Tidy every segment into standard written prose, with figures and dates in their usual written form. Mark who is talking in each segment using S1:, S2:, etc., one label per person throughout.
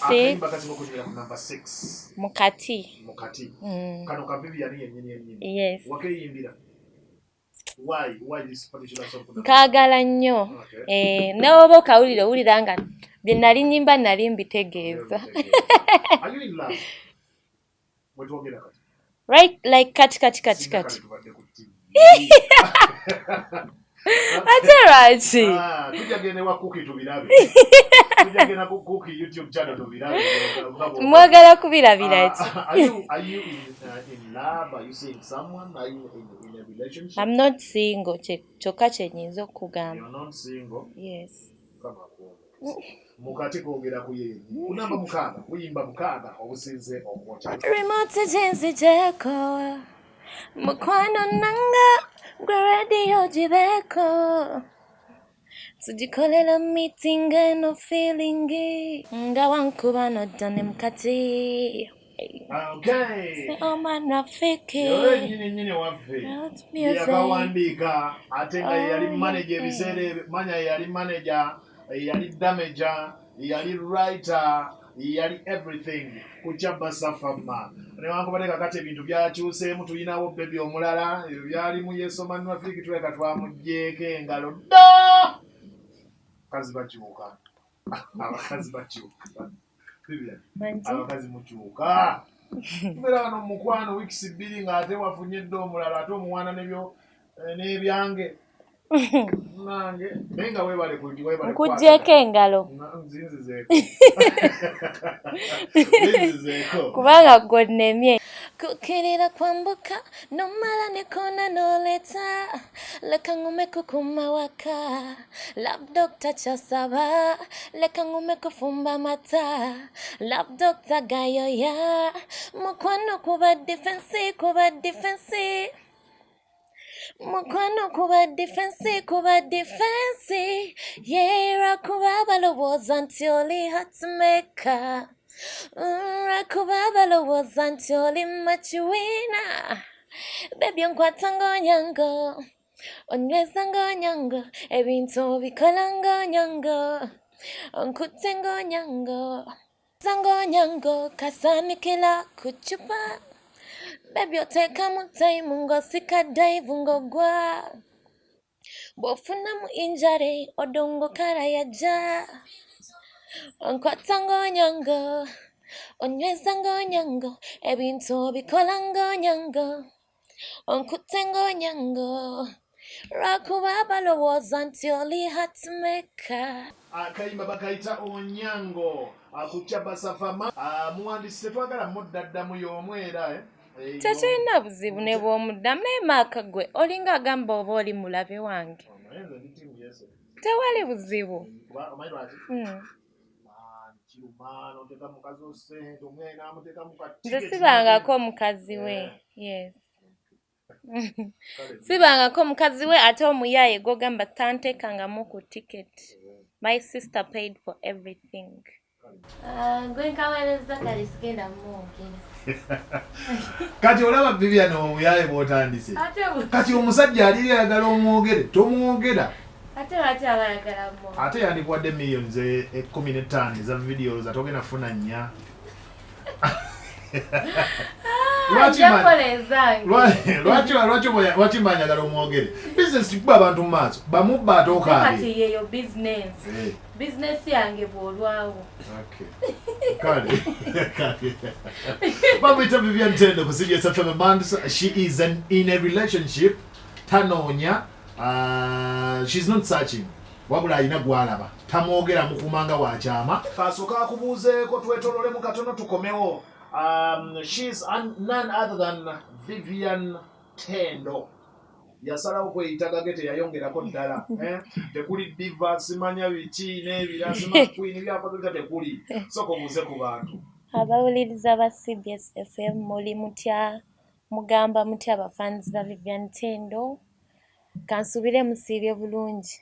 S1: Six.
S2: Akayimba kasinga okunyumira ku number 6.
S1: Mukati.
S2: Mukati.
S1: Mm.
S2: Kano ka Vivian yennyini yennyini.
S1: Yes.
S2: Wakeyimbira. Why this particular song?
S1: Nkaagala nnyo.
S2: Okay.
S1: Eh, n'oba okawulira owulira nga bye nali nnyimba nali mbitegeeza.
S2: Are you in love? Bwe twogera kati.
S1: Right, like kati kati kati
S2: Singa
S1: kati.
S2: kale tubadde ku TV.
S1: Ate lwaki?
S2: Ah, tujja genda ewa Cookie tubirabe. Tujja genda ku Cookie YouTube channel tubirabe.
S1: Mwagala kubirabira ki?
S2: Ah, are you in love? Are you seeing someone? Are you in a relationship?
S1: I'm not single, kyokka kye nnyinza okugamba.
S2: You're not single.
S1: Yes.
S2: Kama kuwa omukisa. Mukati kwogera ku ye yennyini. Ku namba 6, kuyimba 6 obusinze okwokya.
S1: Remote ginzijeko, mukwano nanga gwe radio gibeko, tugikolera meeting eno feeling nga wankuba nodda ne mukati.
S2: Okay.
S1: Oman Rafiki.
S2: Yoyo nnyini nnyini waffe.
S1: Not music.
S2: Yakawandiika ate nga ye yali
S1: Oh,
S2: manager
S1: yeah.
S2: ebiseera ebyo, manya ye yali manager, ye yali damager, ye yali writer, ye yali everything ku Kyabasa Fama. Newankubadde kakati ebintu byakyuseemu, tulinawo baby omulala, ebyo byalimu Yesoman Rafiki tuleka twamuggyeeko engalo dda. Abakazi bakyuka, abakazi bakyuka. Vivian,
S1: Mangi.
S2: abakazi mukyuka. Tubeera wano mu mukwano weeks 2 ng'ate wafunye dda omulala, ate omuwaana nebyo n'ebyange nange, naye nga weebale weebale.
S1: Nkuggyeko engalo.
S2: Nzinzizeeko, nzinzizeeko.
S1: Kubanga gwe onnemye kukirira kwambuka nomala nekona noleta leka ngume kukuma waka love doctor kyasaba leka ngume kufumba mata love doctor gayoya mukwano kuba defense, kuba defense, mukwano kuba defense, kuba defense yera kuba balowooza nti oli hatmaker, lwakuba balowooza nti oli makiwina. Baby, onkwata ng'onyango, onyweza ng'onyango, ebintu obikola ng'onyango, onkutte ng'onyango ng'onyango kasaanikira ku cupa. Baby, oteekamu time ng'osika dive ng'ogwa bw'ofunamu injury odongo kala yajja. Onkwata ng'onyango, onyweza ng'onyango, ebintu obikola ng'onyango, onkutte ng'onyango lwakuba balowooza nti oli hatmaker.
S2: Akayimba bakayita Onyango ku Kyabasa Fama. Muwandiisi tetwagala muddaddamu y'omu era eh? Eh,
S1: Tekirina buzibu ne bw'omuddamu, naye maaka gwe olinga agamba oba oli mulabe wange.
S2: Y'omu. Naye nze ndi team Yesu.
S1: Tewali buzibu.
S2: Omanyi lwaki?
S1: Mm.
S2: Ah, kiruma n'oteeka mukazi wo ssente omwe n'amuteekamu ka
S1: Nze
S2: ticket.
S1: sibangako mukazi we. Yes, sibangako mukazi we, ate omuyaaye gwogamba tanteekangamu ku ticket. My sister paid for everything. Ah, gwe nkaweereza kale sigenda mwogera.
S2: Kati olaba Vivian, omuyaye bw'otandise.
S1: Ate
S2: Kati omusajja ali ayagala omwogere, tomwogera.
S1: Ate lwaki abayagala mwo?
S2: Ate yandikuwadde millions 15 eza videos, ate ogenda kufuna 4. Lwaki
S1: Njakola ezange.
S2: Lwaki mba njagala omwogere? Bizinesi kuba abantu mu maaso bamubba ate okaabe.
S1: Kati yeyo bizinensi.
S2: Eh,
S1: Bizinensi yange bw'olwawo.
S2: Okay. Kale kale bamuyita Vivian Tendo ku CBS FM Mandisa. She is in a relationship, tanoonya, she's not searching, wabula alina gwalaba tamwogera mukumanga wakyama. Kasooka akubuuzeeko twetololemu katono tukomewo. She's none other than Vivian Tendo. Yasalawo kweyita gage, teyayongerako ddala, eh? Tekuli diva, simanya biki n'ebira sima queen byakozesa tekuli. Sooka obuuze ku bantu.
S1: Abawuliriza ba CBS FM, muli mutya? Mugamba mutya abafans ba Vivian Tendo? Kansubire musiibye bulungi.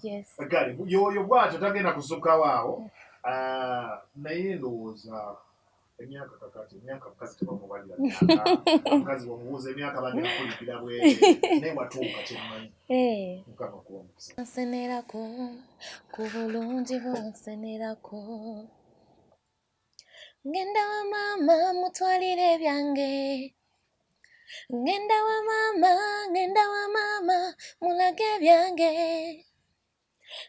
S1: Yes.
S2: Kale yoyo bwatyo tagenda kusukkawo awo. Ah, naye ndowooza emyaka kakati emyaka mukazi tebamubalira myaka. Omukazi bwomubuuza emyaka bagenda kulipira bwere, naye watuuka kyemmanyi.
S1: Eh.
S2: Mukama kuwa omukisa.
S1: Nsenerako ku bulungi bwo, nsenerako. Ngenda wa maama mutwalire ebyange. Ngenda wa maama, ngenda wa maama mulage ebyange.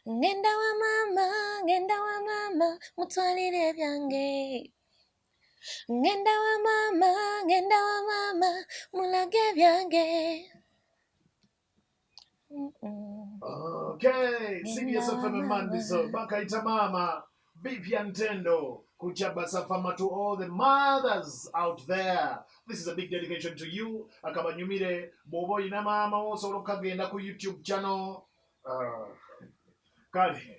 S1: Ngenda wa maama, ngenda wa maama mutwalire ebyange. Ngenda wa maama, ngenda wa maama mulage ebyange.
S2: Okay, CBS
S1: Ngenda wa
S2: FM
S1: maama.
S2: Mandiso, Bakaita Mama, Vivian Tendo, Kuchaba Safama to all the mothers out there. This is a big dedication to you. Akabanyumire, bw'oba olina maama wo osobola okukagenda ku YouTube channel. Kale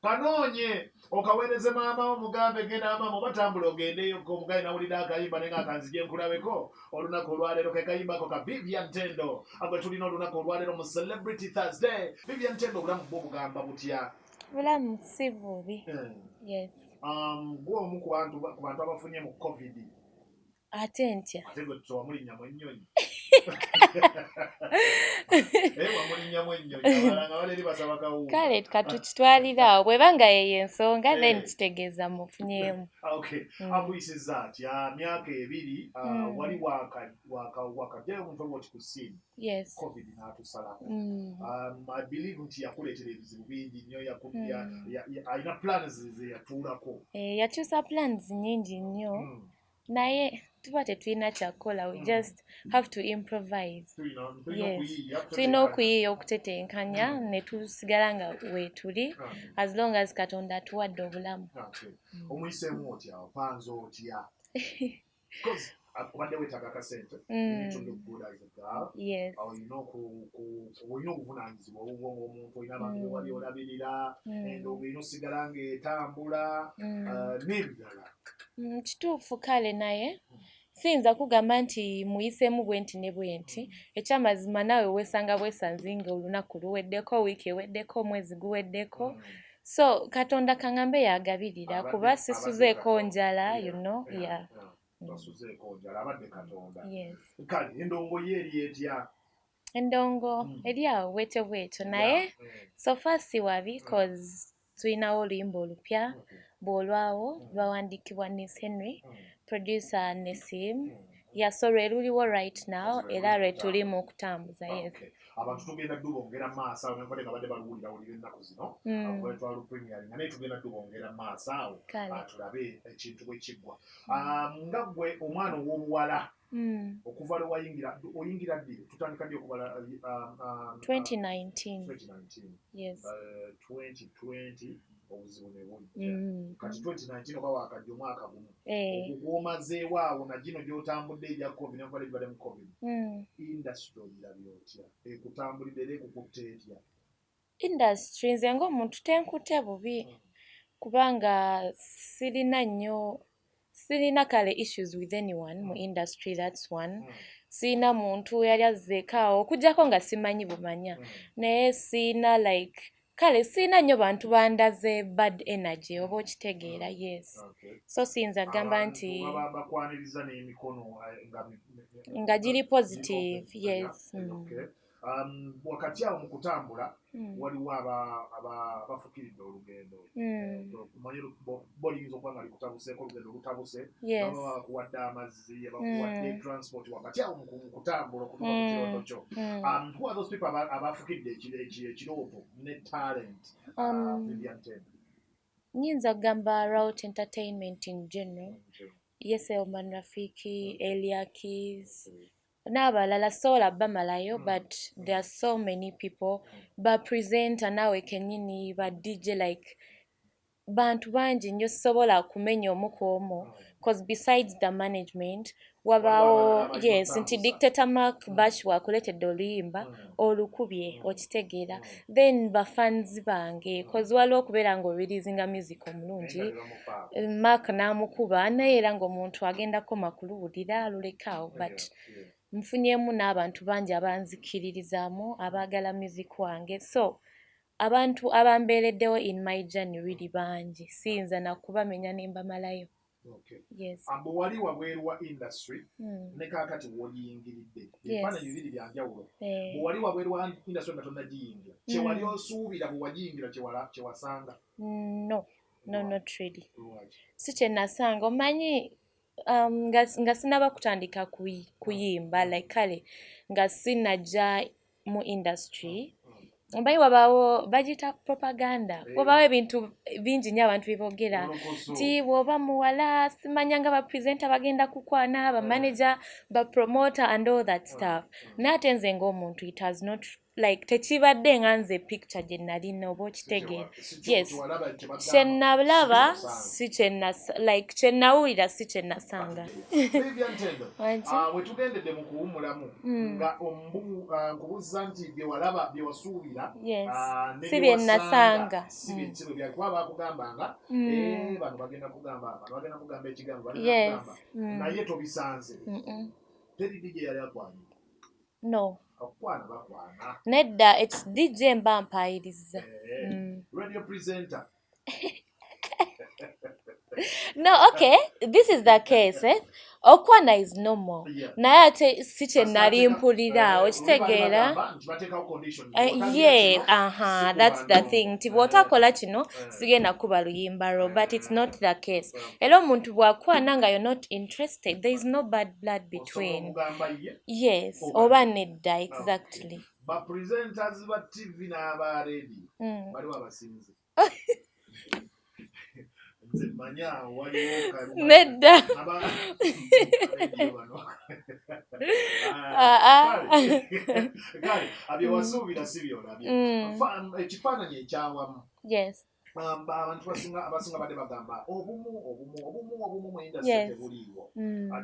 S2: kanoonye okaweereze maama wo mugambe genda maama oba tambula ogendeyo omugaye nawulira akayimba naye nga kanzije nkulabeko olunaku olwaleero ke kayimbako ka Vivian Tendo agwe tulina olunaku olwaleero mu Celebrity Thursday. Vivian Tendo, obulamu bwo bugamba butya?
S1: Bulamu si bubi. Yes.
S2: Gwe omu ku bantu abafunye mu COVID.
S1: Ate ntya?
S2: Ate gwe wamulinnyamu ennyonyi. Wamulinnyamu ennyonyi, abalala nga bali eri basaba kawunga.
S1: Kale katukitwalire awo, bw'eba nga yeyo ensonga then kitegeeza mufunyeemu.
S2: Okay, akuyisizza atya myaka 2 wali wakajjayo omuntu bw'oti ku scene.
S1: Yes.
S2: COVID n'atusalako. I believe nti yakuleetera ebizibu bingi nnyo, alina plans ze yatuulako.
S1: Yakyusa plans nnyingi nnyo. Naye tuba tetulina kyakukola, we just have to improvise. Yes. Tulina okuyiiya okutetenkanya ne tusigala nga weetuli as long as Katonda atuwadde obulamu.
S2: Omuyiseemu otya, opanze otya? Because obadde weetaaga akasente. You need to look good as a girl.
S1: Yes.
S2: Olina obuvunaanyizibwa obubwo ng'omuntu, olina abantu be wali olabirira, endongo erina osigala ng'etambula, n'ebirala.
S1: Kituufu kale, naye siyinza kugamba nti muyiseemu bwe nti ne bwe nti. Ekyamazima naawe weesanga bwesanzi nga olunaku luweddeko, wiiki eweddeko, omwezi guweddeko. So Katonda kaŋŋambe yagabirira kuba sisuzeeko njala, you know, yeah.
S2: Tasuzeeko njala, abadde Katonda.
S1: Yes.
S2: Kale endongo ye eri etya?
S1: Endongo eri awo bwetyo bwetyo, naye so far si wabi cause tulinawo oluyimba olupya bw'olwawo lwawandiikibwa Nis Henry, producer Nesim. Yeah, so lwe luliwo right now era lwe tuli mu kutambuza. Yes.
S2: Abantu tugenda dubongera maaso awo, nenfadde nga badde baluwulira wulira ennaku zino twala premiering, naye tugenda dubongera maaso awo tulabe ekintu bwe kiggwa. Nga ggwe omwana ow'obuwala okuva lwe wayingira, oyingira ddi? Tutandika ddi okubala?
S1: 2019.
S2: 2019.
S1: Yes.
S2: 2020 obuzibu ne bujja. Kati 2019 oba wakajja omwaka gumu ogwomazeewo awo na gino gy'otambudde egya COVID, nenfadde gibadde mu COVID. Industry ogirabye otya? Ekutambulidde era ekukutte etya?
S1: Industry nze ng'omuntu tenkutte bubi kubanga sirina nnyo, sirina kale issues with anyone mu industry, that's one. Sirina muntu yali azzeeko awo okuggyako nga simanyi bumanya, naye sirina like kale sirina nnyo bantu bandaze bad energy oba okitegeera. Yes. So siyinza kugamba nti
S2: bakwaniriza n'emikono
S1: nga giri positive. Yes.
S2: Wakati awo mu kutambula waliwo abafukiridde olugendo. Omanyi boliyinza okuba nga likutabuseeko, olugendo lutabuse, bakuwadde amazzi, bakuwadde transport wakati awo mu kutambula okutuuka ku kirooto kyo. Who are those people abafukidde ekirooto ne talent Vivian Tendo?
S1: Nnyinza kugamba Route Entertainment in general. Yes, Elman Rafiki, Eliakis, n'abalala sobola bamalayo, but there are so many people, ba presenter naawe kennyini, ba DJ, like bantu bangi nnyo sisobola kumenya omu ku omu cause besides the management wabaawo, yes, nti Dictator Mark Bash wakuleetedde oluyimba olukubye okitegeera, then bafans bange cause waliwo okubeera ng'oreleasinga music omulungi Mark n'amukuba naye era ng'omuntu agenda kukoma kuluwulira alulekaawo, but nfunyeemu n'abantu bangi abanzikiririzaamu abaagala music wange, so abantu abambeereddewo in my journey really bangi, siyinza na kubamenya ne mbamalayo. Yes.
S2: Bwe wali wabweru wa industry ne kaakati w'ogiyingiridde ebifaananyi bibiri bya njawulo. Bwe wali wabweru wa industry nga tonnagiyingira, kye wali osuubira bwe wagiyingira kye wasanga?
S1: No. No, not really. Si kye nasanga. Omanyi, nga sinaba kutandika kuyimba, like kale nga sinajja mu industry, omanyi wabaawo bagiyita propaganda, wabaawo ebintu bingi nnyo abantu bye boogera nti bw'oba muwala, simanya nga bapresenter bagenda kukwana, bamanager, bapromoter and all that stuff. Naye ate nze ng'omuntu, it has not, like, tekibadde nga nze picture gye nalina, oba okitegeera? Yes, kyenalaba si like kyenawulira si kyenasanga.
S2: Ah, we tugendedde mu kuwumulamu nga nkubuuza nti byewalaba, byewasuubira
S1: si bye nasanga.
S2: Si bye kuba bakugambanga, eh, bano bagenda kugamba, bano bagenda kugamba ekigambo, bagenda kugamba, naye tobisanze. Teri DJ yali akwanye?
S1: No.
S2: Okukwana bakwana.
S1: Nedda, DJ mba mpaayiriza.
S2: Eh, radio presenter?
S1: No, okay, this is the case, eh? Okwana is normal, naye ate si kye nali mpulira, okitegeera? Yes, aha, that's the thing, nti bw'otakola kino sigenda kuba luyimba lwo, but it's not the case. Era omuntu bw'akwana nga you're not interested, there is no bad blood between. Yes, oba nedda, exactly.
S2: Bapresenters ba TV n'aba radio baliwo abasinze? Nze manya waliwo.
S1: Nedda. Ah, ah.
S2: Kale byewasuubira si byolabye. Ekifaananyi ekyawamu, abantu abasinga badde bagamba obumu, obumu, obumu, obumu mu industry tebuliiwo.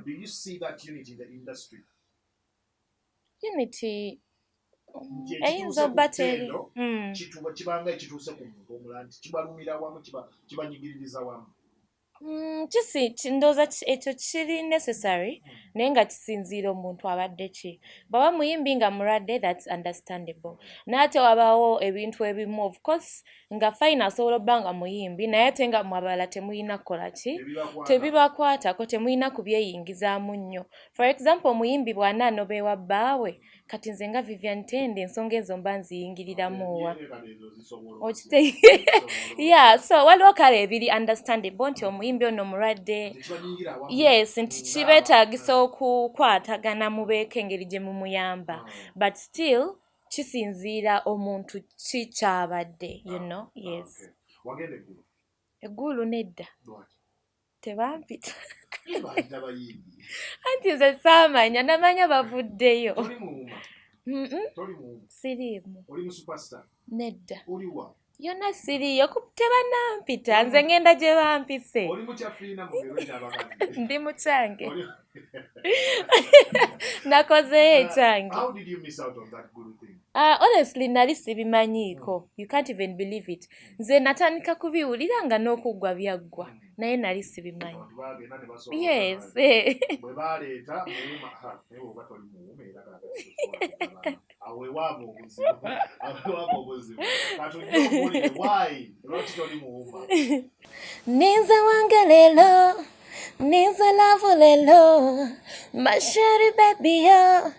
S2: Do you see that unity in the industry?
S1: Unity eyinza obba teri.
S2: Kibanga ekituuse ku muntu omulala nti kibalumira wamu, kibanyigiririza wamu.
S1: Kisi ndowooza ekyo kiri necessary, naye nga kisinziira omuntu abadde ki. Bw'aba muyimbi nga mulwadde, that's understandable, naye ate wabaawo ebintu ebimu, of course, nga fine, asobola obba nga muyimbi, naye ate nga mwe abalala temulina kukola ki, tebibakwatako, temulina kubyeyingizaamu nnyo. For example, omuyimbi bw'anaanoba ewa bbaawe, kati nze nga Vivian Tende, ensonga ezo mba nziyingiriramu wa? Yeah, so waliwo kale ebiri understandable nti omuyimbi ono mulwadde, yes, nti kibeetaagisa okukwatagana mubeeko engeri gye mumuyamba, but still kisinziira omuntu ki kyabadde, you know? Yes. Eggulu nedda, tebampita. Anti nze saamanya, namanya bavuddeyo. Siriimu. Nedda, yonna siriiyo, tebanampita. Nze ngenda gye bampise, ndi mukyange, nakozeyo ekyange. Honestly, nali sibimanyiiko. You can't even believe it, nze natandika kubiwulira nga n'okuggwa byaggwa, naye nali sibimanyi. Yes.
S2: Bwe baleeta naye oba toli muwuma, era awewaaba obuzibu, awewaaba obuzibu. Kati why, lwaki toli muwuma?
S1: Ninze wange lelo, ninze love lelo, ma chérie baby yo,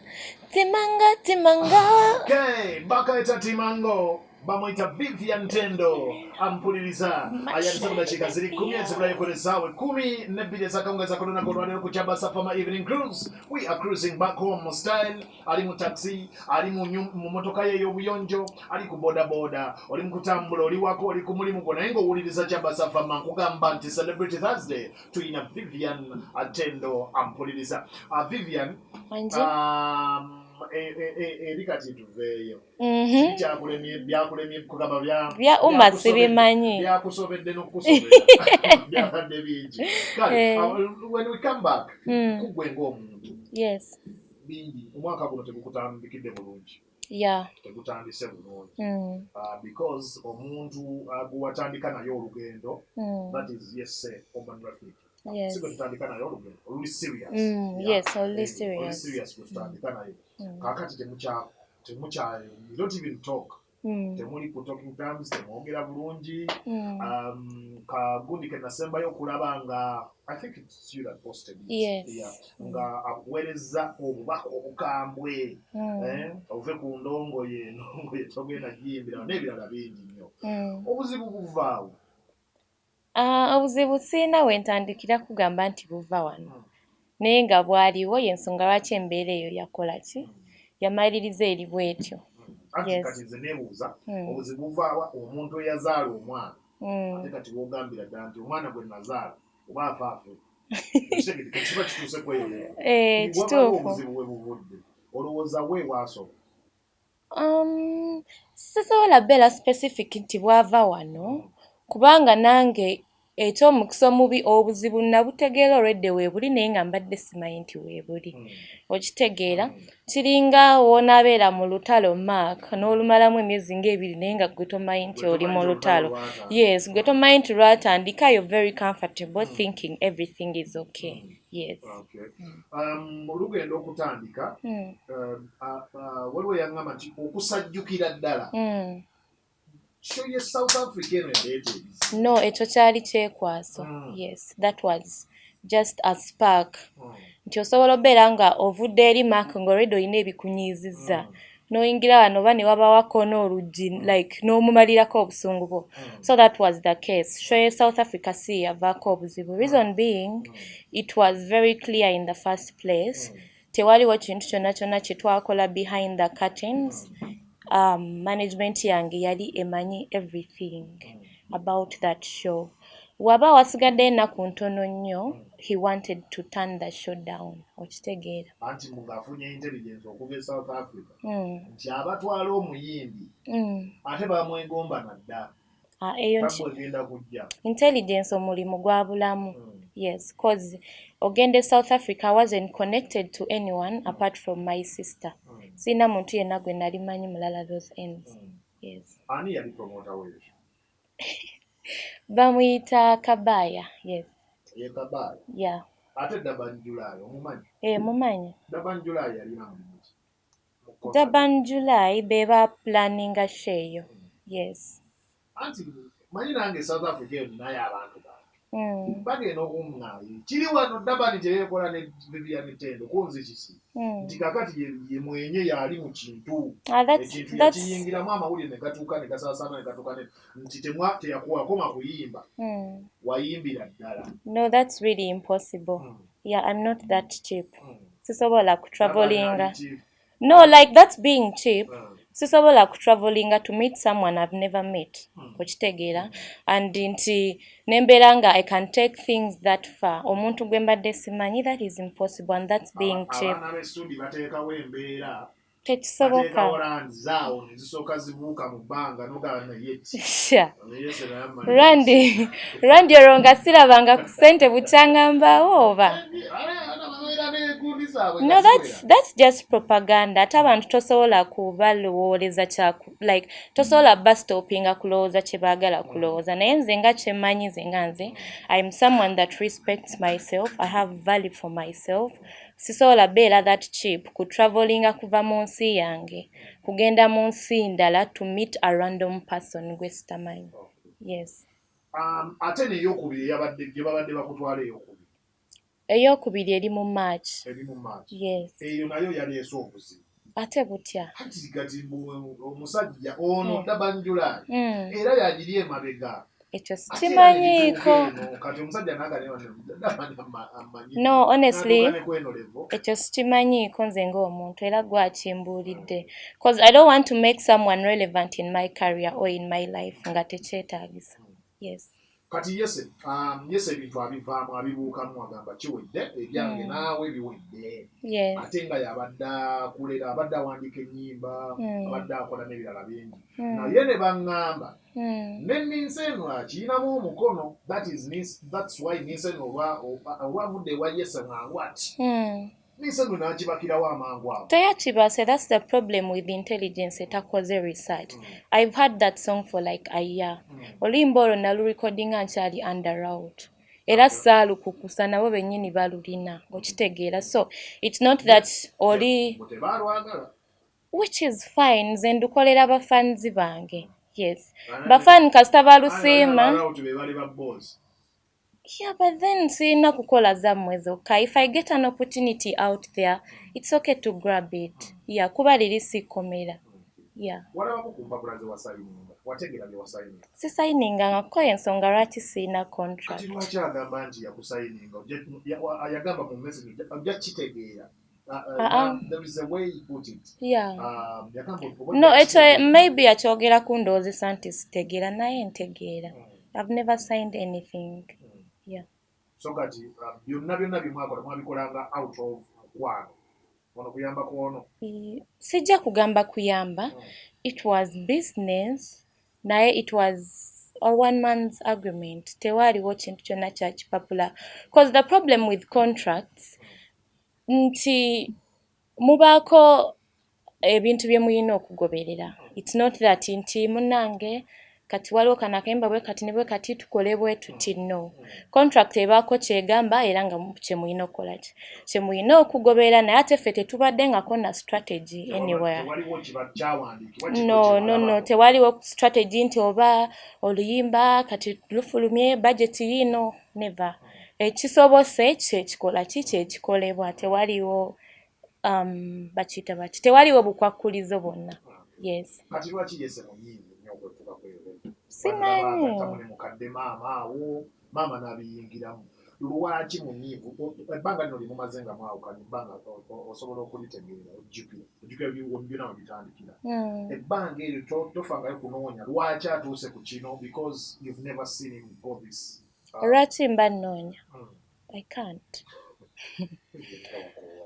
S1: timanga timanga.
S2: Okay, bakaita timango, bamwita Vivian Tendo ampuliriza. Ayandise mu dakiika ziri 10 ezibulayo ku essaawa 12 ezakawungeezi ak'olunaku olwaleero ku Kyabasa Fama Evening Cruise. We are cruising back home style. Ali mu taxi, ali mu motoka ye ey'obuyonjo, ali ku bodaboda, oli mu kutambula, oli wako, oli ku mulimu gwo, naye ng'owuliriza Kyabasa Fama. Nkugamba nti Celebrity Thursday tuyina Vivian Tendo ampuliriza. Vivian, eri kati tuveeyo. Kyakulemye, byakulemye kugamba bya
S1: Bya UMA sibimanyi.
S2: Byakusobedde n'okukusobera, byabadde bingi. Kale, when we come back, kugwe ng'omuntu, bingi, omwaka guno tegukutandikidde bulungi, tegutandise bulungi, because omuntu gwewatandika naye olugendo, that is, yes, Oman Rafiki, si gwe tutandika naye olugendo oluli serious.
S1: Yes, oluli
S2: Eh,
S1: serious.
S2: Serious gwe tutandika naye. Kaakati temukya temukya you don't even talk. Temuli ku talking terms, temwogera bulungi. Kagundi ke nasembayo okulaba nga, I think it's you that posted it.
S1: Yes.
S2: Yeah. Nga akuweereza obubaka obukambwe, eh, ove ku ndongo ye, endongo ye togenda giyimbira, n'ebirala bingi nnyo. Obuzibu buvaawo?
S1: Ah, obuzibu siina we ntandikira kugamba nti buva wano, naye nga bwaliwo, y'ensonga lwaki embeera eyo yakola ki, yamaliriza eri bwetyo.
S2: Anti
S1: Yes.
S2: kati nze neebuuza, obuzibu buvaawa omuntu eyazaala omwana, ate kati wogambira ddala nti omwana gwe nazaala oba afa afe? Ekitegedde, kiba kituuse kweyo.
S1: Eh,
S2: wabaawo
S1: kituufu.
S2: Obuzibu we buvudde, olowooza we waasoba?
S1: Sisobola beera specific nti bwava wano, kubanga nange ekyomukisa omubi obuzibu nabutegeera olwedde weebuli, naye nga mbadde simanyi nti weebuli. Okitegeera, kiringa w'onaabeera mu lutalo, Mark, n'olumalamu emyezi ng'ebiri, naye nga gwe tomanyi nti oli mu lutalo. Yes, gwe tomanyi nti lwatandika. You're very comfortable thinking everything is okay. Yes.
S2: Okay. Olugenda okutandika, waliwo yaŋŋamba nti okusajjukira ddala show ye South Africa eno yaleeta ebizibu.
S1: No, ekyo kyali kyekwaso. Yes, that was just a spark, nti osobola obeera nga ovudde eri, Mark, nga already olina ebikunyiizizza, n'oyingira wano oba ne wabawako n'oluggi, like n'omumalirako obusungu bwo. So that was the case. Show ye South Africa si yavaako obuzibu, reason being it was very clear in the first place. Tewaliwo kintu kyonna kyonna kye twakola behind the curtains. Management yange yali emanyi everything about that show. Waba wasigadde ennaku ntono nnyo, he wanted to turn the show down. Okitegeera?
S2: Anti ng'afunye intelligence okuva e South Africa nti abatwala omuyimbi ate bamwegomba nadda.
S1: Ah, eyo nti
S2: tabu egenda kujja.
S1: Intelligence omulimu gwa bulamu. Yes, 'cause ogenda e South Africa, I wasn't connected to anyone apart from my sister. Sirina muntu yenna gwe nali manyi mulala those ends. Yes.
S2: Ani yali promoter weeyo?
S1: Bamuyita Kabaya, yes.
S2: Ye Kabaya?
S1: Yeah.
S2: Ate Durban July omumanyi?
S1: Eh, mumanyi.
S2: Durban July yalina mulimu ki mu concert?
S1: Durban July be ba planninga show eyo. Yes.
S2: Anti manyi nange South Africa eyo ninayo abantu bange. Bagenda okuŋŋaayo kiri wano Durban gye yeekola ne Vivian Tendo kunzi kiki, nti kakati ye mwenye yali mu kintu.
S1: Ah,
S2: ekintu yakiyingiramu, amawulire ne gatuuka ne gasaasaana ne gatuuka nti temwa teyakuwakoma kuyimba, wayimbira ddala.
S1: No, that's really impossible. Yeah, I'm not that cheap. Sisobola kutravelinga.
S2: Durban ali cheap.
S1: No, like that's being cheap. Sisobola kutravelinga to meet someone I've never met. Okitegeera? And nti nembeera nga I can take things that far. Omuntu gwe mbadde simanyi, that is impossible and that's being cheap.
S2: Abaana b'essundi bateekawo embeera.
S1: Tekisoboka.
S2: Bateekawo randi zaawo ne zisooka zibuuka mu bbanga nogaba naye ki?
S1: Sha.
S2: Naye se naye amanyi.
S1: Randi, Randi olwo nga sirabanga ku ssente bukyangambaawo oba?
S2: Babeera n'engundi zaabwe
S1: No,
S2: nga ziwera.
S1: That's just propaganda. Ate abantu tosobola kubalowooleza kyaku, like tosobola bastopinga kulowooza kye baagala kulowooza. Naye nze nga kyemmanyi, nze nga nze, I'm someone that respects myself. I have value for myself. Sisobola beera that cheap ku travelinga kuva mu nsi yange kugenda mu nsi ndala to meet a random person gwe sitamanyi. Yes.
S2: Ate neyokubiri eyabadde gye babadde bakutwala eyokubiri?
S1: Eyokubiri eri mu March.
S2: Eri mu March?
S1: Yes.
S2: Eyo nayo yaleese obuzibu.
S1: Ate butya?
S2: Kati kati mbu omusajja ono Durban July era yagiri emabega.
S1: Ekyo
S2: Ate era
S1: sikimanyiiko.
S2: ne bituuka eno, kati omusajja naga.
S1: No, honestly, ekyo sikimanyiiko nze ng'omuntu, era gwakimbuulidde, 'cause I don't want to make someone relevant in my career or in my life nga tekyetaagisa. Yes.
S2: Kati Yese, Yese ebintu abivaamu, abibuukamu, agamba kiwedde ebyange naawe biwedde.
S1: Yes.
S2: Ate nga yabadde akulera, abadde awandiika ennyimba, abadde akola n'ebirala bingi, naye ne baŋŋamba ne Ninseno akiyinamu omukono. That is that's why Ninseno olwavudde ewa Yese mangu ati Ninseno n'akibakirawo amangu ago.
S1: Teyakibase. That's the problem with intelligence etakoze research. I've had that song for like a year. Oluyimba olwo nalurecordinga nkyali under Rout, era saalukukusa, nabo bennyini balulina. Okitegeera? So it's not that oli
S2: Mbu tebaalwagala.
S1: Which is fine. Nze ndukolera bafanzi bange. Yes, bafani kasita balusiima.
S2: Rout be bali ba boss.
S1: Yeah, but then sirina kukola zammwe zokka. If I get an opportunity out there, it's okay to grab it. Yeah, kuba liri sikkomera. Yeah.
S2: Walabako ku mpapula ze wasayininga? Wategeera bye wasayininga?
S1: Sisayininganga kuko ensonga lwaki siina contract.
S2: Kati lwaki agamba nti yakusayininga? Yagamba mu message ojja kitegeera. There is a way he put it.
S1: Yeah.
S2: Yagamba
S1: no, ekyo maybe akyogera kundowoozesa nti sitegeera, naye ntegeera. I've never signed anything. Yeah.
S2: So kati byonna byonna bye mwakola mwabikolanga out of mukwano. Ono kuyamba ku ono.
S1: Sijja kugamba kuyamba. It was business, naye it was a one man's agreement. Tewaaliwo kintu kyonna kya kipapula. Because the problem with contracts nti mubaako ebintu bye muyina okugoberera. It's not that nti munnange kati waliwo kano akayimba bwe kati ne bwe kati tukole bwe tuti, no. Contract ebaako kyegamba era nga kye muyina okukola ki, kye muyina okugoberera, naye ate ffe tetubadde ngako na strategy anywhere.
S2: Tewaliwo kiba kyawandiikibwa.
S1: No, no, no, tewaliwo strategy nti oba oluyimba kati lufulumye budget yiino, never. Ekisobose kyekikola ki, kyekikolebwa. Tewaliwo bakiyita baki, tewaliwo bukwakkulizo bwonna, yes.
S2: Kati lwaki Yese munyiivu nnyo okwetuuka ku eyo?
S1: Simanyi.
S2: Ne mukadde maama awo, maama n'abiyingiramu. Lwaki munyiivu? Ebbanga lino lyemumaze nga mwawukanye, ebbanga osobola okulitegeera, ojjukira, ojjukira byonna we bitandikira? Ebbanga eryo tofangayo kunoonya lwaki atuuse ku kino, because you've never seen him go this
S1: Lwaki mba nnoonya? I can't.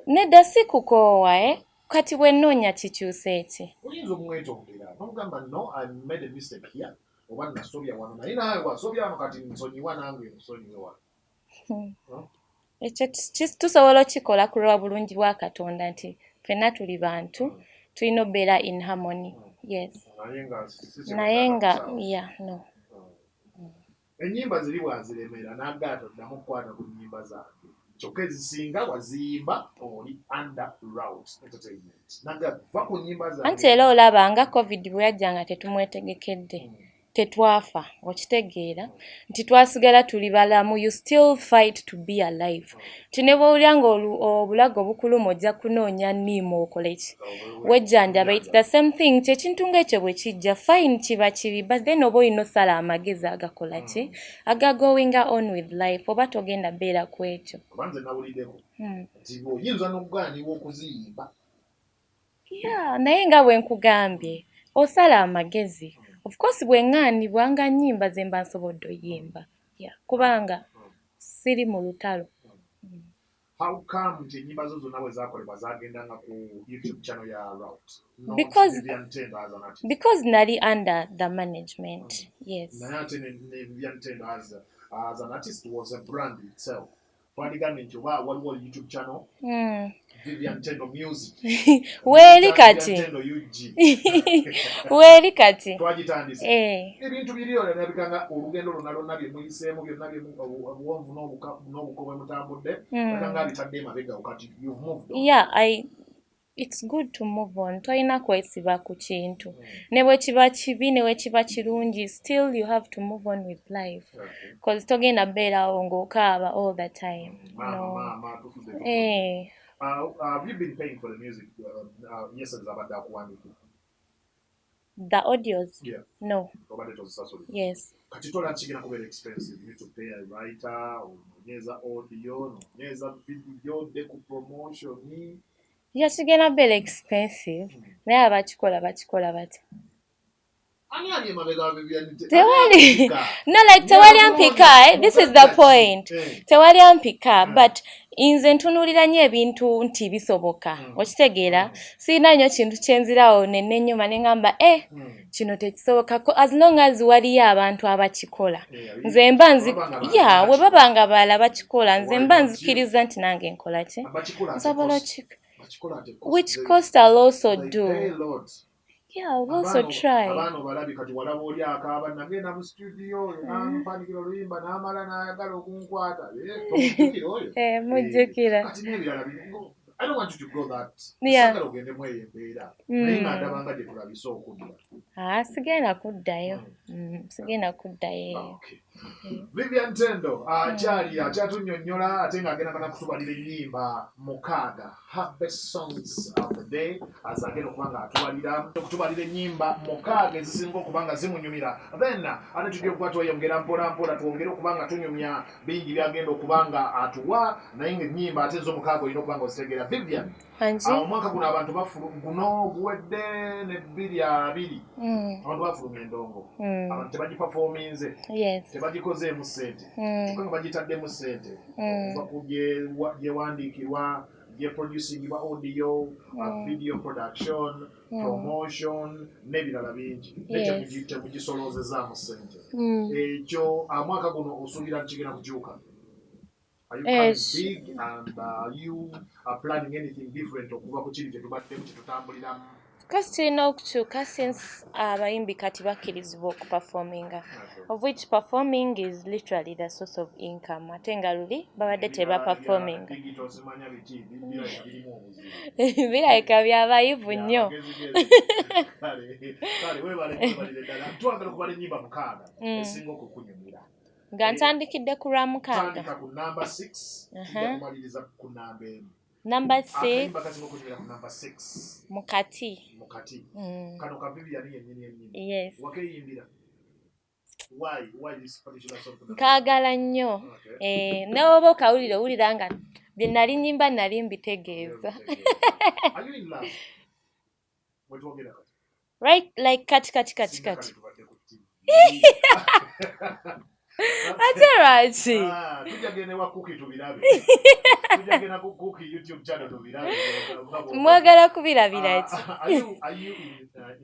S1: Nedda, si kukoowa, eh? Kati bwe nnoonya kikyusa eki?
S2: Oyinza okumwetondera nomugamba, "No, I made a mistake here," oba nasobya wano, naye naawe wasobya wano, kati nsonyiwa, nange nsonyiwe wano.
S1: Ekyo tusobola okukikola ku lwa bulungi bwa Katonda nti ffenna tuli bantu, tulina okubeera in harmony, yes.
S2: Naye nga si
S1: Naye nga, yeah, no.
S2: Ennyimba ziri bwaziremera n'agaata oddamu okukwata ku nnyimba zange, kyokka ezisinga waziyimba oli under Route Entertainment, naga va ku nnyimba zange.
S1: Anti era olaba nga COVID bwe yajja nga tetumwetegekedde, tetwafa, okitegeera nti twasigala tuli balamu. You still fight to be alive, nti ne bw'owulira nga obulago bukuluma ojja kunoonya nniimu okole ki, wejjanjaba. It's the same thing, kyekintu ng'ekyo bwe kijja, fine, kiba kibi, but then oba olina osala amagezi agakola ki, agagoinga on with life, oba togenda beera ku ekyo.
S2: Oba nze nawuliddeko nti oyinza n'okugaanibwa okuziyimba.
S1: Yeah, naye nga bwe nkugambye, osala amagezi. Of course bwe ŋŋaanibwa nga nnyimba ze mba nsobodde oyimba, yeah, kubanga siri mu lutalo.
S2: How come nti ennyimba zo zonna bwe zakolebwa zagendanga ku YouTube channel ya Route, not Vivian Tendo as an artist?
S1: Because nali under the management, yes.
S2: Naye ate ne Vivian Tendo as an artist was a brand itself. Twandigambye nti oba waliwo YouTube channel Vivian Tendo Music.
S1: Weeri kati.
S2: Vivian Tendo UG.
S1: Weeri kati.
S2: Twagitandise.
S1: Eh.
S2: Ebintu biri olabika nga olugendo lwonna lwonna bye muyiseemu byonna, obuwonvu n'obuko bwe mutambudde, laka nga bitadde emabega, kati you've moved on.
S1: Yeah, it's good to move on. Tolina kwesiba ku kintu, ne bwe kiba kibi, ne bwe kiba kirungi, still you have to move on with life, cause togenda beerawo ng'okaaba all the time.
S2: Maama,
S1: No.
S2: maama, tufudde, tufudde.
S1: Eh.
S2: Have you been paying for the music? Yes, zabadde akuwandiikira.
S1: The audios?
S2: Yeah.
S1: No.
S2: Obadde tozisasulira?
S1: Yes.
S2: Kati tola kigenda kubeera expensive. You need to pay a writer, onoonyeza audio, onoonyeza video, dde ku promotion.
S1: Yeah, kigenda beera expensive, naye abakikola bakikola batya?
S2: Ani ali emabega wa Vivian?
S1: Tewali. No, like tewali ampika, eh? This is the point. Tewali ampika, but nze ntunuulira nnyo ebintu nti bisoboka, okitegeera? Sirina nnyo kintu kyenzirawo nennenyuma ne ŋŋamba, eh, kino tekisoboka. As long as waliyo abantu abakikola, nze mba nzi, yeah, bwe baba nga balala bakikola, nze mba nzikiriza nti nange nkola ki, nsobola which cost I'll also do. Yeah, I'll also try.
S2: Abaana obalabi kati, walaba oli akaaba, nagenda mu studio nampandikira oluyimba n'amala n'ayagala okunkwata. Eh, tomujjukira oyo?
S1: Eh, mujjukira.
S2: Kati n'ebirala bino, I don't want you to go that. Saagala ogende mu eyo embeera, naye nga ndaba nga gye tulabise okudda.
S1: Ah, sigenda kuddayo. Sigenda kuddayo eyo.
S2: Okay. Vivian Tendo akyali akyatunyonnyola ate ng'agenda kana kutubalira ennyimba 6, her best songs of the day, azagenda okuba nga atubalira okutubalira ennyimba 6 ezisinga okuba nga zimunyumira. Then ate tujja okuba tweyongera mpola mpola, twongere okuba nga tunyumya bingi byagenda okuba nga atuwa, naye ng'ennyimba ate ez'omukaaga olina okuba nga ozitegeera. Vivian, omwaka guno abantu bafulu guno guwedde ne 2020, abantu bafulumya endongo, abantu tebagiperforminze, tebagikozeemu ssente, kyokka nga bagitaddemu ssente okuva ku gyewandiikirwa, gyeproducingibwa, audio, video production, promotion n'ebirala bingi, naye temugisoloozezaamu ssente. Ekyo mwaka guno osuubira nti kigenda kukyuka? Are you coming big and are you planning anything different okuva ku kiri kyetubaddemu kyetutambuliramu?
S1: Because tulina okukyuka since abayimbi kati bakkirizibwa okuperforminga, of which performing is literally the source of income, ate nga luli babadde tebaperforminga.
S2: Digital simanya biki birimu obuzibu.
S1: Birabika byabayivu nnyo.
S2: Kale webale, webalire ddala. Twagala okubala ennyimba 6 esinga okukunyumira.
S1: Nga ntandikidde ku lwa 6.
S2: Tandika ku namba 6, tujja kumaliriza ku namba 1.
S1: Number 6.
S2: Akayimba kasinga okunyumira ku namba 6.
S1: Mukati.
S2: Mukati. Kano ka Vivian yennyini yennyini.
S1: Yes.
S2: Wakeyimbira. Why this particular song?
S1: Nkaagala nnyo. Ne oba okawulira, owulira nga bye nali nnyimba nali mbitegeeza.
S2: Are you in love? Wetwogera kati.
S1: Right, like kati kati kati
S2: Singa
S1: kati.
S2: kale tubadde ku TV.
S1: Ate lwaki?
S2: Ah, tujja genda ewa Cookie tubirabe. Tujja genda ku Cookie YouTube channel tubirabe.
S1: Mwagala kubirabira ki?
S2: Are you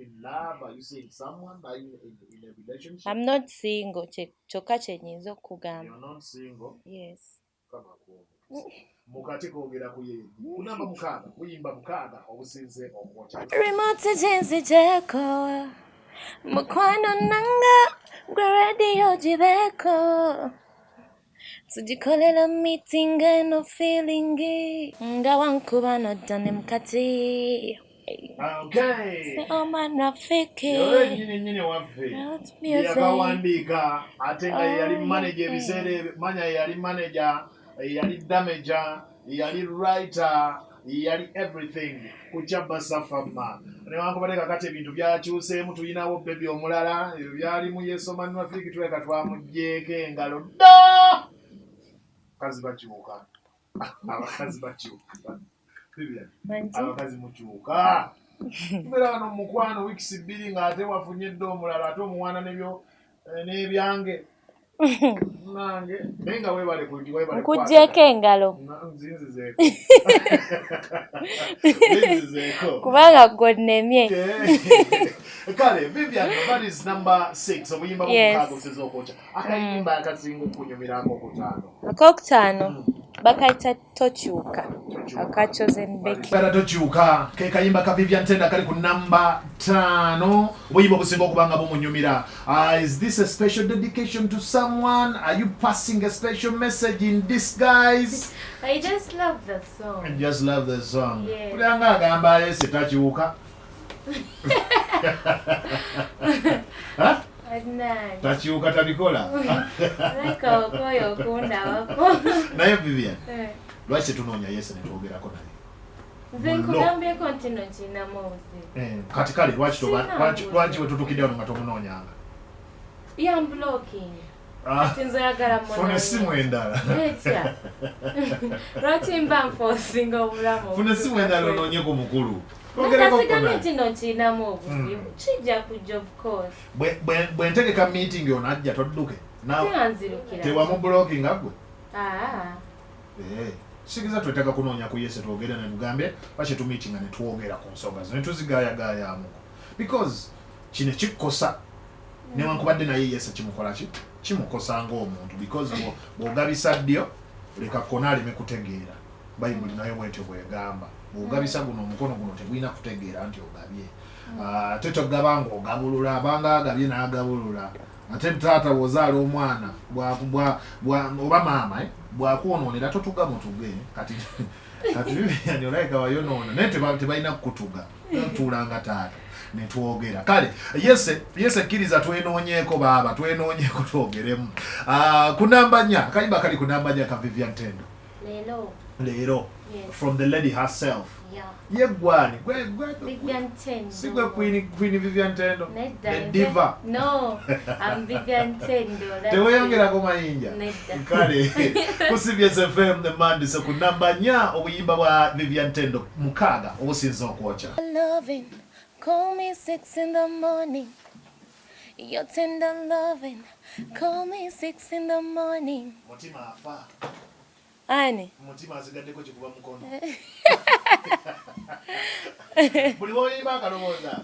S2: in love? Are you seeing someone? Are you in a relationship?
S1: I'm not single, kyokka kye nnyinza okugamba.
S2: You're not single.
S1: Yes.
S2: Kama kuombe. Mukati kwogera ku ye. Ku namba 6, kuyimba 6 obusinze okwokya.
S1: Remote ginzijeko, mukwano nanga gwe radio gibeko, tugikolera meeting eno feeling nga wankuba nodda ne mukati.
S2: Okay.
S1: Oman Rafiki.
S2: Yoyo nnyini nnyini waffe.
S1: Not music.
S2: Yakawandiika ate nga ye yali
S1: Oh,
S2: manager
S1: yeah.
S2: ebiseera ebyo, manya ye yali manager, ye yali damager, ye yali writer, ye yali everything ku Kyabasafama. Newankubadde kakati ebintu byakyuseemu, tulinawo baby omulala, ebyo byalimu Yesoman Rafiki tuleka twamuggyeeko engalo dda. Abakazi bakyuka. Abakazi bakyuka. Vivian,
S1: Mangi.
S2: abakazi mukyuka. Tubeera wano mu mukwano weeks 2 ng'ate wafunye dda omulala, ate omuwaana n'ebyo n'ebyange nange, naye nga weebale weebale.
S1: Nkuggyeeko engalo.
S2: Nzinzizeeko, nzinzizeeko.
S1: Kubanga gwe nnemye.
S2: Kale Vivian, that is number 6, obuyimba
S1: Yes.
S2: bwomukaaga osinza okwokya, akayimba akasinga okunyumira akokutaano.
S1: Akokutaano bakayita Tokyuka, aka Chosen Becky.
S2: Kala Tokyuka ke kayimba ka Vivian Tenda kali ku namba 5, obuyimba obusinga okuba nga bumunyumira. Is this a special dedication to someone? Are you passing a special message in disguise?
S1: I just love the song.
S2: I just love the song.
S1: Yeah.
S2: Kulanga agamba Yesu takyuka. Huh?
S1: Adnan.
S2: Takyuka tabikola.
S1: Like okoyo okundabako.
S2: Naye Vivian, lwaki tetunoonya Yesu ne twogerako naye?
S1: Nze nkugambyeko nti no kirinamu obuzibu.
S2: Kati kale lwaki
S1: Sina
S2: lwaki
S1: buzibu.
S2: we tutukidde wano nga tomunoonyanga?
S1: Yamblocking.
S2: Ah,
S1: Kati nze oyagala
S2: funa essimu endala.
S1: Etya? Lwaki mba nforcinga obulamu?
S2: Funa essimu endala onoonye ku mukulu. Twogereko
S1: Nakasigambye
S2: naye.
S1: nti no kirinamu obuzibu. Kijja kujja, of course.
S2: Bwe ntegeka meeting ono ajja todduke.
S1: Nga nzirukira.
S2: Tewamublockinga gwe?
S1: Ah.
S2: Sigiza twetaaga kunoonya ku Yesu twogere ne tugambe lwaki tumeetinga ne twogera ku nsonga zino ne tuzigaayagaayamuko, because kino kikkosa newankubadde naye Yesu kimukola ki, kimukosa ng'omuntu, because bw'ogabisa ddyo leka kona aleme kutegeera. Bayibuli nayo bwetyo bwegamba, bw'ogabisa guno omukono guno tegulina kutegeera nti ogabye. Ah, ate togaba ng'ogabulula, abanga agabye n'agabulula. Ate taata wozaala omwana oba maama, eh, bwakwonoonera totuga mutuge. Kati kati Vivian olabika wayonoona, naye tebalina kukutuga, tuulanga taata netwogera. Kale yese yese, kkiriza twenoonyeeko baaba, twenoonyeeko twogeremu. Ah, ku namba 4, akayimba kali ku namba 4 ka Vivian Tendo.
S1: Leero.
S2: Leero.
S1: Yes.
S2: From the lady herself.
S1: Yeah.
S2: Ye gwani gwe
S1: Vivian Tendo.
S2: Si gwe queen Vivian Tendo?
S1: Nedda.
S2: The diva.
S1: No, I'm Vivian Tendo. That's
S2: Teweyongerako mayinja.
S1: Nedda.
S2: Kale ku CBS FM nemandise ku namba 4, obuyimba bwa Vivian Tendo mukaaga obusinza okwokya.
S1: Loving, call me 6 in the morning. Your tender loving, call me 6 in the morning.
S2: Mutima afa.
S1: Ani?
S2: Mutima asigaddeko kikuba mukono buli woyimba akalowooza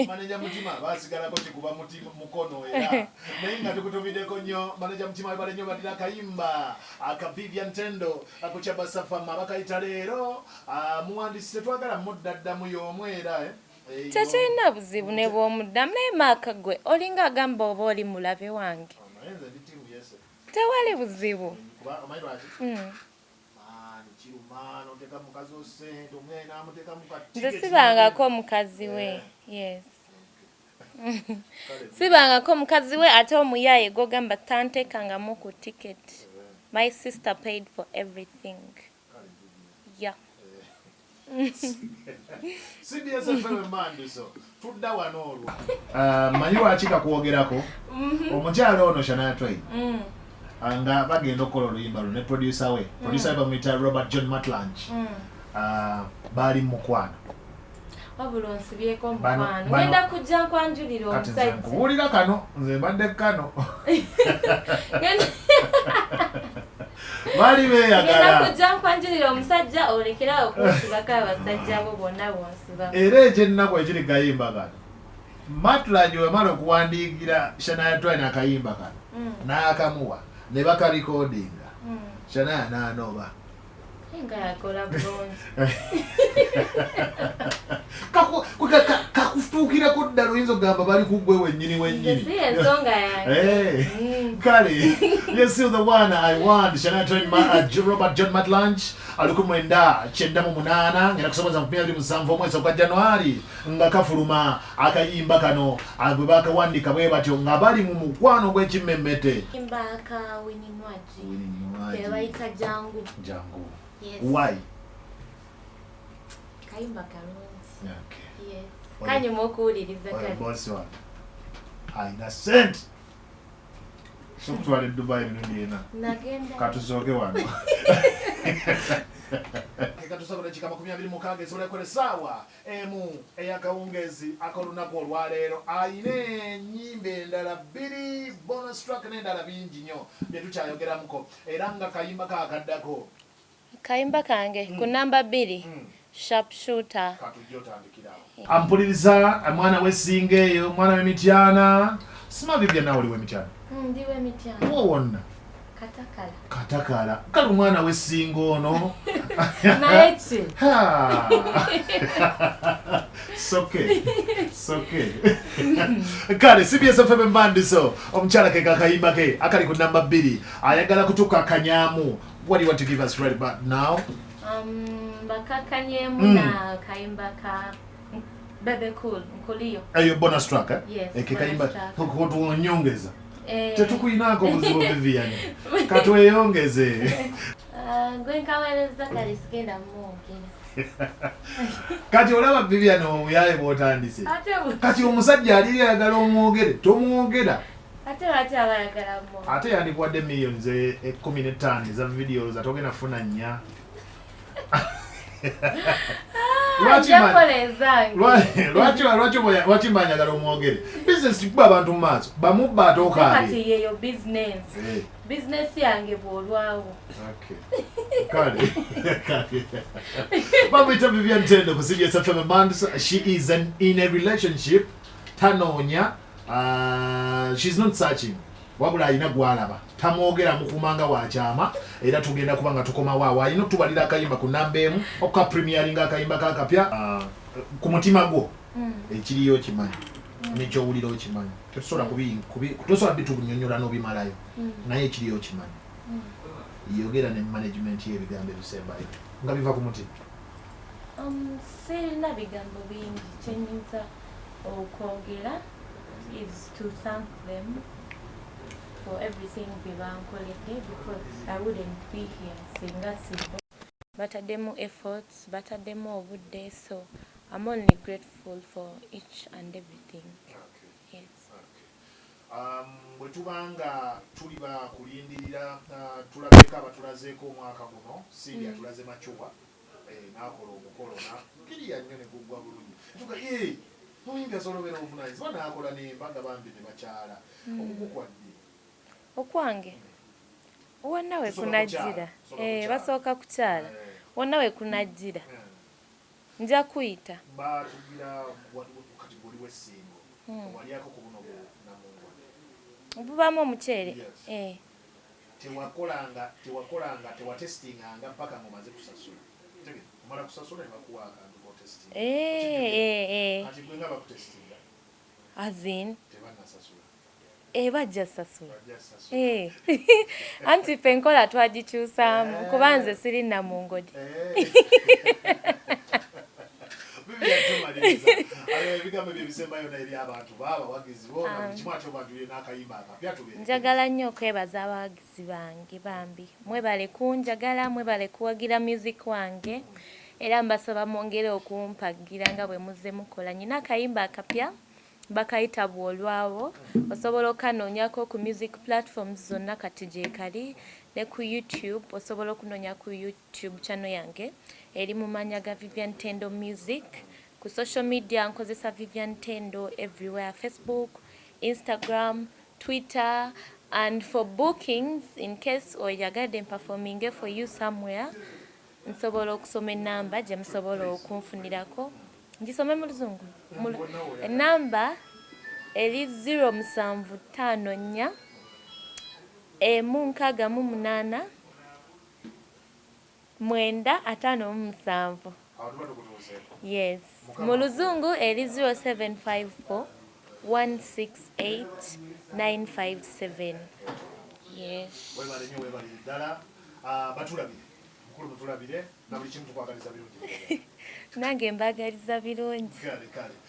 S2: maneja Mutima basigalako kikuba mukono. Era naye nga tukutumiddeko nnyo maneja Mutima, webale nnyo badira akayimba aka Vivian Tendo akukyabasafama bakayita leero. Ah, muwandisi tetwagala muddaddamu y'omu era, eh? Eh,
S1: Tekirina buzibu ne bw'omuddamu, naye maaka gwe olinga agamba oba oli mulabe wange.
S2: Naye nze ndi tiimu Yese.
S1: Tewali buzibu.
S2: Kuba omanyi lwaki?
S1: Mm.
S2: Maani kiruma n'oteeka mukazi wo ssente, omwe n'amuteekamu ka
S1: Nze
S2: ticket.
S1: sibangako mukazi we. Yes. Sibangako mukazi we, ate omuyaaye gwogamba tanteekangamu ku ticket. My sister paid for everything. Yeah.
S2: CBS FM Mandiso, tudda wano olwo. Manyi lwaki kakwogerako? Omukyala ono Shania Twain nga bagenda okukola oluyimba luno ne producer we, producer we bamuyita Robert John Matlange. Baali mu mukwano.
S1: Wabula onsibyeko
S2: Bano-
S1: omukwano. Ngenda kujja nkwanjulira
S2: Kati nze
S1: omusajja.
S2: nkubuulira kano, nze mbadde kano. Baali
S1: Ngenda
S2: beeyagala.
S1: kujja nkwanjulira omusajja, olekerawo okunsibako abasajja bo bonna bonsibako.
S2: Era ekyennaku ekiri kayimba kano, Matlange wemala okuwandiikira Shania Twain akayimba kano n'akamuwa ne bakarikodinga, Shania n'anoba.
S1: Nga yakola bulungi.
S2: Kakutuukirako ddala, oyinza okugamba bali ku ggwe wennyini
S1: Nze
S2: wennyini.
S1: si ensonga yange.
S2: Hey. Kale, you're still the one I want. Shania Twain, Robert John Matlange, 1998 ngenda kusoboza 27 omwezi ogwa Januari nga kafuluma akayimba kano. Ah, bwe bakawandika bwe batyo nga bali mu mukwano gw'ekimmemmete.
S1: Imba ka Winnie Nwagi kebayita Jangu.
S2: Jangu.
S1: Yes.
S2: Why?
S1: Kayimba kalungi.
S2: Okay.
S1: Yes, kanyuma okuwuliriza.
S2: Oyo
S1: Kale.
S2: bosi wange alina sente sokutwala e Dubai emirundi ena.
S1: Nagenda.
S2: Katusooke wano, katusobola ekika 26 esobola kukola essaawa 1 eyakawungeezi ak'olunaku olwaleero. Ayina ennyimba endala bbiri, bonus track n'endala bingi nnyo bye tukyayogeramuko, era nga kayimba kaakaddako.
S1: Kayimba kange ku namba 2, Sharp Shooter.
S2: Katujje otandikirawo. Ampuliriza mwana w'essinga eyo, mwana w'emityana, sima Vivian, nawe oli w'emityana?
S1: Ndi w'emityana.
S2: Wo wonna?
S1: Katakala.
S2: Katakala. Kale omwana w'essinga ono.
S1: Naye ki?
S2: Ha. Soke soke. Kale CBS FM Mandiso, omukyala ke kakayimba ke akali ku namba 2 ayagala kutuka kanyamu. What do you want to give us right about now?
S1: Bakakanyemu na kayimba ka Bebe Cool, Nkuliyo.
S2: Eyo bonus track, eh?
S1: Yes,
S2: Eke kayimba
S1: bonus track.
S2: tuonyongeza.
S1: Eh,
S2: Tetukuyinaako buzibu Vivian, katweyongeze.
S1: Ah, gwe nkaweereza kale sigenda mwogera.
S2: Kati olaba Vivian omuyaye bw'otandise.
S1: Ate
S2: Kati omusajja ali ayagala omwogere, tomwogera.
S1: Ate lwaki abayagala mwo?
S2: Ate yandikuwadde millions 15 eza videos, ate ogenda funa nnya. Lwaki
S1: Njakola ezange.
S2: Lwaki mba njagala omwogere? Bizinesi kuba abantu mu maaso bamubba ate okaabe.
S1: Kati yeyo business.
S2: Eh,
S1: Business yange bw'olwawo.
S2: Okay. Kale kale, bamuyita Vivian Tendo ku CBS FM Mandisa. She is in a relationship, tanoonya, she's not searching, wabula alina gwalaba tamwogera mukumanga wakyama. Era tugenda kuba nga tukomawo awo, alina okutubalira akayimba ku namba 1 okuka premieringa akayimba kakapya. Ku mutima gwo ekiriyo kimanyi. Nekyowulira okimanyi, tetusobola tosobola bitunyonyola n'obimalayo, naye ekiriyo okimanyi. Yogera ne management y'ebigambo ebisembayo nga biva ku mutima.
S1: Sirina bigambo bingi. Kyenyinza okwogera is to thank them for everything bye bankoledde, because I wouldn't be here singa sibo. Bataddemu efforts, bataddemu obudde, so I'm only grateful for each and everything, yes.
S2: Bwe tubanga tuli bakulindirira, tulabeko abatulazeeko omwaka guno. Cindy atulaze macuwa, n'akola omukolo nakiriya nnyo ne guggwa bulungi. Tuga muyimbi asobola obeera obuvunanyizibwa n'akola n'embaga bambi ne bakyala. Okukukwadde?
S1: Okwange wonna we
S2: Tusooka
S1: kunajjira.
S2: Kukyala, tusooka
S1: Eh,
S2: kukyala.
S1: Basooka kukyala. Wonna we kunajjira nja kuyita.
S2: Batugira kati goli w'essingo, walyako ku buno bu namungwa?
S1: Bubaamu omuceere.
S2: Yes.
S1: Eh.
S2: Tewakolanga, tewatestinganga mpaka ng'omaze kusasula. Tegere, omala kusasula ne bakuwa akantu k'otestinga.
S1: Eh.
S2: Kati gwe nga bakutestinga?
S1: As in?
S2: Tebannasasula.
S1: Bajja sasula.
S2: Bajja sasula.
S1: Eh. Anti ffe enkola twagikyusaamu, kuba nze siri namungodi.
S2: Vivian, tumaliriza. Ayo ebigambo ebyo ebisembayo na eri abantu baabawagizi bo na buli kimu, ate obanjulire n'akayimba akapya tubeere.
S1: Njagala nnyo okwebaza abawagizi bange. Bambi mwebale kunjagala, mwebale kuwagira music wange, era mbasaba mwongere okumpagira nga bwe muzze mukola. Nyina akayimba akapya bakayita Bw'olwawo. Osobola okanoonyako ku music platforms zonna kati gyekali, ne ku YouTube osobola okunoonya ku YouTube channel yange eri mu mannya ga Vivian Tendo Music. Ku social media nkozesa Vivian Tendo everywhere, Facebook, Instagram, Twitter. And for bookings, in case oyagadde performing for you somewhere, nsobola okusoma enamba gye musobola okunfunirako. Ngisome mu Luzungu? Enamba eri 0754 168 957.
S2: Awo tuba tukutuuseeko.
S1: Yes.
S2: Mukama.
S1: Mu Luzungu eri 0754 168 957, yes.
S2: Webale nnyo, webalire ddala. Ah, batulabire mukulu, mutulabire na buli kimu, tukwagaliza birungi.
S1: Nange mbagaliza birungi.
S2: Kale kale.